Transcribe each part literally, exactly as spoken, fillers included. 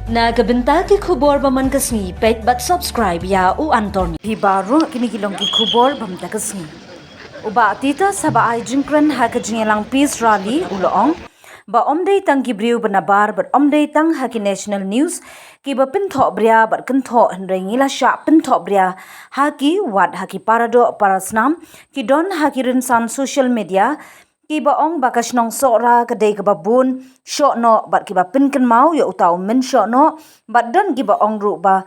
Na ka bynta ki khubor ba man ka sngi, peit bad subscribe ïa u Anthony. Hi baroh kine ki long ki khubor ba mynta ka sngi. U Bah Titus haba ai jingkren ha ka jingïalang peace rally u la ong ba ym dei tang ki briew ba nabar bad ym dei tang ha ki national news kiba pynthoh bria bad kynthoh, hynrei ngi la shah pynthoh bria ha ki, wat ha ki paradoh parasnam, ki don ha ki rynsan social media kiba ong ba ka shnong Sohra ka dei kaba bun shoh noh bad kiba pynkynmaw ïa uta u mynshoh noh, bad don kiba ong ruh ba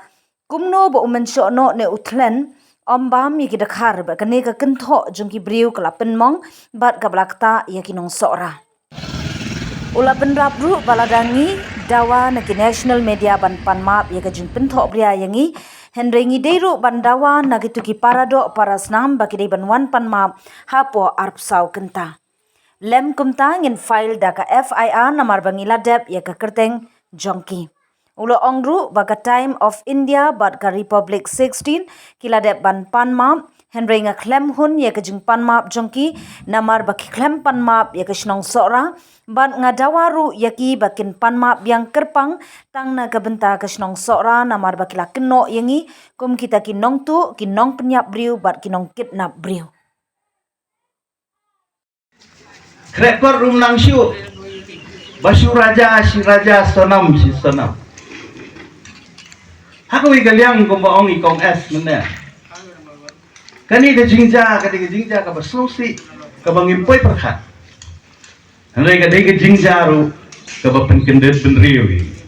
kumno ba u mynshoh noh ne u thlen ym bam ïa ki dkhar, bad kane ka kynthoh jong ki briew ka la pynmong bad kaba la ktah ïa ki nong Sohra. U la pynrap ruh ba lada ngi dawa na ki national media ban pan map ïa ka jingpynthoh bria ïa ngi, hynrei ngi dei ruh ban dawa na kito ki paradoh parasnam ba ki dei ban wan pan map hapoh arphew saw kynta. Lem kumta ngin file da ka F I R namar ba ngi la dep ïa ka kyrteng jong ki. U la ong ruh ba ka Time of India bad ka Republic sixteen ki la dep ban pan map, hynrei nga khlem hun ïa ka jingpan map jong ki namar ba ki khlem pan map ïa ka shnong Sohra, bad nga dawa ruh ïa ki ba kin pan map biang kyrpang tang na ka bynta ka shnong Sohra namar ba ki la kynnoh ïa ngi kum kita ki nongtuh, ki nongpynïap briew bad ki nongkidnap briew. Krekor rum nang shu. Ba shu raja, shi raja, sonam, shi sonam. Ha kawei ka liang kumba ong i Kong S mynne. Kane ka jingjia, kane ka jingjia kaba sngewsih, kaba ngim poi pyrkhat. Hynrei ka dei ka jingjia ruh kaba pynkyndit bynriew ïa ngi.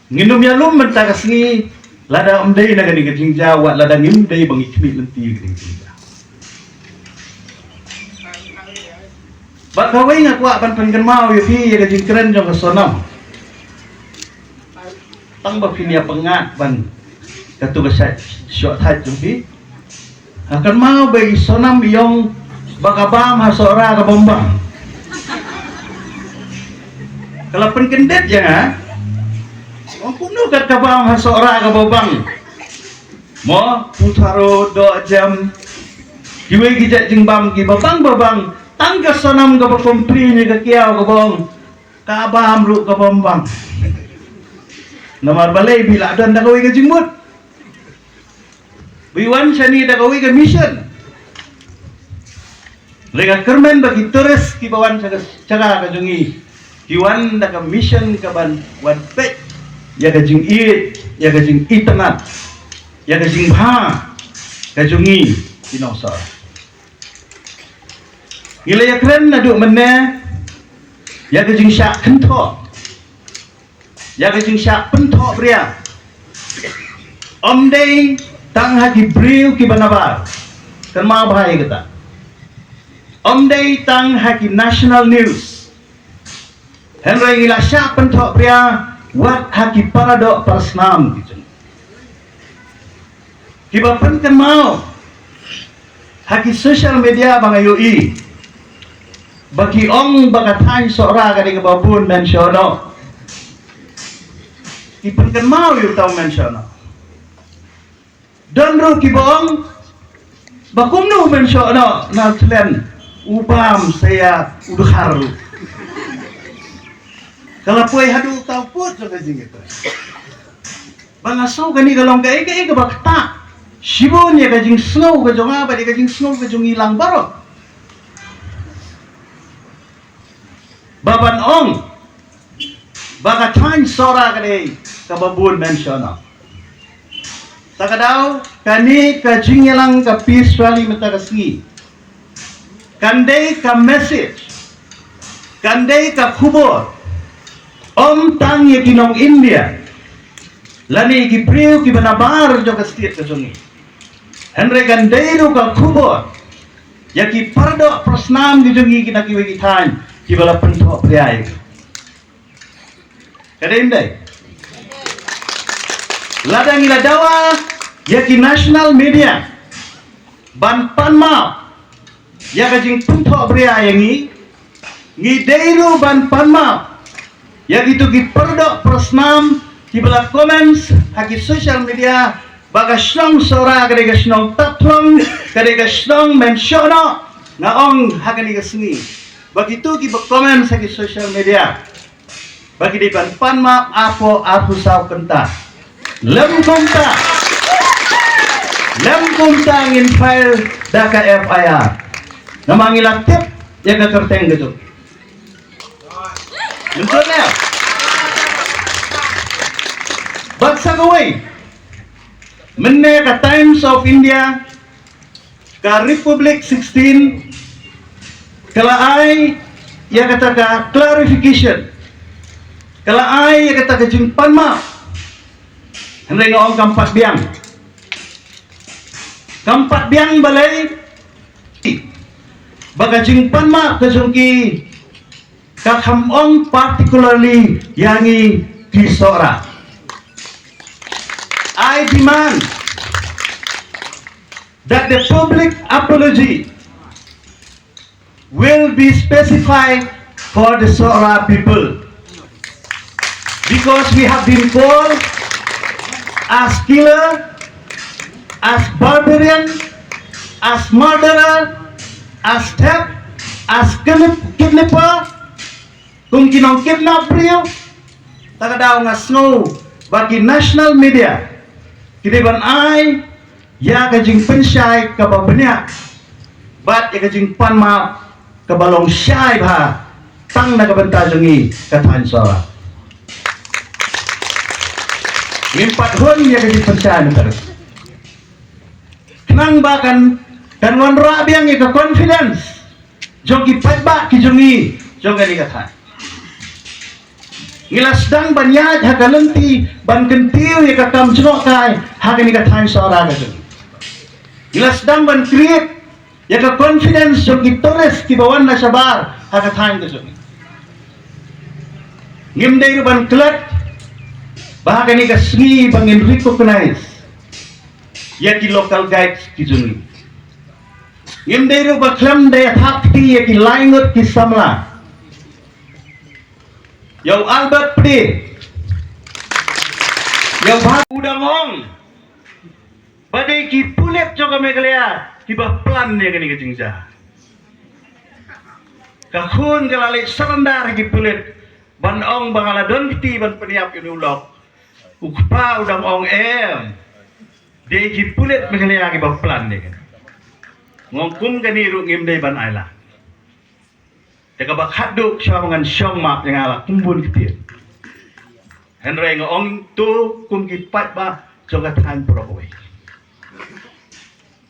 Ngin ym ïalum mynta ka sngi, lada ym dei na kane ka jingjia, wat lada ngim dei ba ngi khmih lynti ïa kane ka jingjia. Bad kawei nga kwah ban pynkynmaw ïa phi ïa ka jingkren jong ka Sonam. Tang ba phin ïa pyngngad ban katu ka shait shoh thait jong phi. Ha, kynmaw ba i Sonam i ong ba ka bam ha Sohra ka bym bang. Ka la pynkyndit ïa nga. Ong kumno kat ka bam ha Sohra ka bym bang. Mo, putharo, doh jem. Kiwei ki jait jingbam kiba bang ba bang. Tang ka Sonam kaba complain ïa ka kiaw kaba ong ka bam ruh ka bym bang. Namar balei, phi la don da kawei ka jingmut. Phi wan shane da kawei ka mission. Hynrei nga kyrmen ba ki tourist kiba wan sha ka jaka ka jong ngi, ki wan da ka mission ka ban wan peit ïa ka jingïeit, ïa ka jingitynnad, ïa ka jingbha ka jong ngi ki nongshong. Ngi la ïakren naduh mynne ïa ka jingshah kynthoh, ïa ka jingshah pynthoh bria. Ym dei tang ha ki briew kiba nabar. Kynmaw bha ïa kata. Ym dei tang ha ki national news. Hynrei ngi la shah pynthoh bria wat ha ki paradoh parasnam ki jong ngi. Kiba pynkynmaw ha ki social media ba nga ïohi ba ki ong ba ka thaiñ Sohra ka dei kaba bun mynshoh noh. Ki pynkynmaw ïa uta u mynshoh noh. Don ruh kiba ong ba kumno u mynshoh noh, na thlen u bam sa ïa u dkhar ruh. Ka la poi haduh uta u pud jong ka jingïathuh. Ba nga sngew kane ka long kaei kaei kaba ktah shibun ïa ka jingsngew ka jong nga bad ïa ka jingsngew ka jong ngi lang baroh. Ba ban ong ba ka thaiñ Sohra ka dei kaba bun mynshoh noh. Ta ka daw kane ka jingïalang ka peace rally mynta ka sngi kan dei ka message, kan dei ka khubor ym tang ïa ki nong India lane ki briew kiba nabar jong ka state ka jong ngi. Hynrei kan dei ruh ka khubor ïa ki paradoh parasnam ki jong ngi ki na kiwei ki thaiñ kiba la pynthoh bria ïa ki. Ka dei ym dei? Lada ngi la dawa ïa ki national media ban pan map ïa ka jingpynthoh bria ïa ngi, ngi dei ruh ban pan map ïa kito ki paradoh parasnam kiba la comments ha ki social media ba ka shnong Sohra ka dei ka shnong tapthlong, ka dei ka shnong mynshoh noh. Nga ong ha kane ka sngi ba kito kiba comments ha ki social media Ba ki dei ban pan map arphew, arphew saw kynta. Lym kumta, lym kumta ngin file da ka F I R. Namar ngi la tip ïa ka kyrteng ka jong. Mynta leh. Bad sa kawei, mynne ka Times of India, ka Republic sixteen, ka la ai ïa kata ka clarification, ka la ai ïa kata ka jingpan map. Hynrei nga ong kam pat biang, kam pat biang balei? Ba ka jingpan map ka jong ki ka kham ong particularly ïa ngi ki Sohra. I demand that the public apology will be specified for the Sohra people, because we have been called as killer, as barbarian, as murderer, as theft, as kidnap-, kidnapper, kum ki nongkidnap briew. Ta ka daw nga sngew ba ki national media ki dei ban ai ïa ka jingpynshai kaba bniah bad ïa ka jingpan map kaba long shai bha tang na ka bynta jong ngi ka thaiñ Sohra. Ngim pat hun ïa ka jingpynshai mynta ruh. Khnang ba kan, kan wanrah biang ïa ka confidence jong ki paidbah ki jong ngi jong kane ka thaiñ. Ngi la sdang ban ïaid ha ka lynti ban kyntiew ïa ka kam jngohkai ha kane ka thaiñ Sohra ka jong ngi. Ngi la sdang ban create ïa ka confidence jong ki tourist kiba wan na shabar ha ka thaiñ ka jong ngi. Ngim dei ruh ban klet ba ha kane ka sngi ba ngin recognize ïa ki local guides ki jong ngi. Ngim dei ruh ba khlem dei thap kti ïa ki lai ngut ki samla. Ïa u Albert Pde, ïa u Bha u dang ong ba dei ki pulit jong ka Meghalaya kiba plan ïa kane ka jingjia. Ka khun ka la leit surrender ha ki pulit ban ong ba nga la don kti ban pynïap ïa une u lok. U kpa u dang ong em, dei ki pulit Meghalaya kiba plan ïa kane. Nga ong kum kane ruh ngim dei ban ailad. Te kaba khatduh shuwa ba ngan shong map ïa nga la kum bun ki ktien. Hynrei nga ong to kum ki paidbah jong ka thaiñ baroh kawei.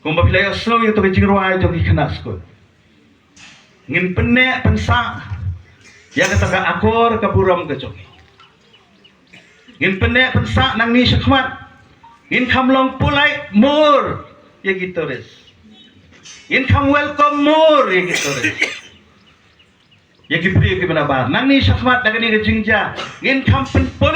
Kumba phi la ïohsngew ïa to ka jingrwai jong ki khynnah skul. Ngin pynneh pynsah ïa kata ka akor ka burom ka jong ngi. Ngin pynneh pynsah nangne shakhmat. Ngin kham long polite more ïa ki tourist. Ngin kham welcome more ïa ki tourist. Ïa ki briew kiba nabar. Nangne shakhmat da kane ka jingjia ngin kham pynpoi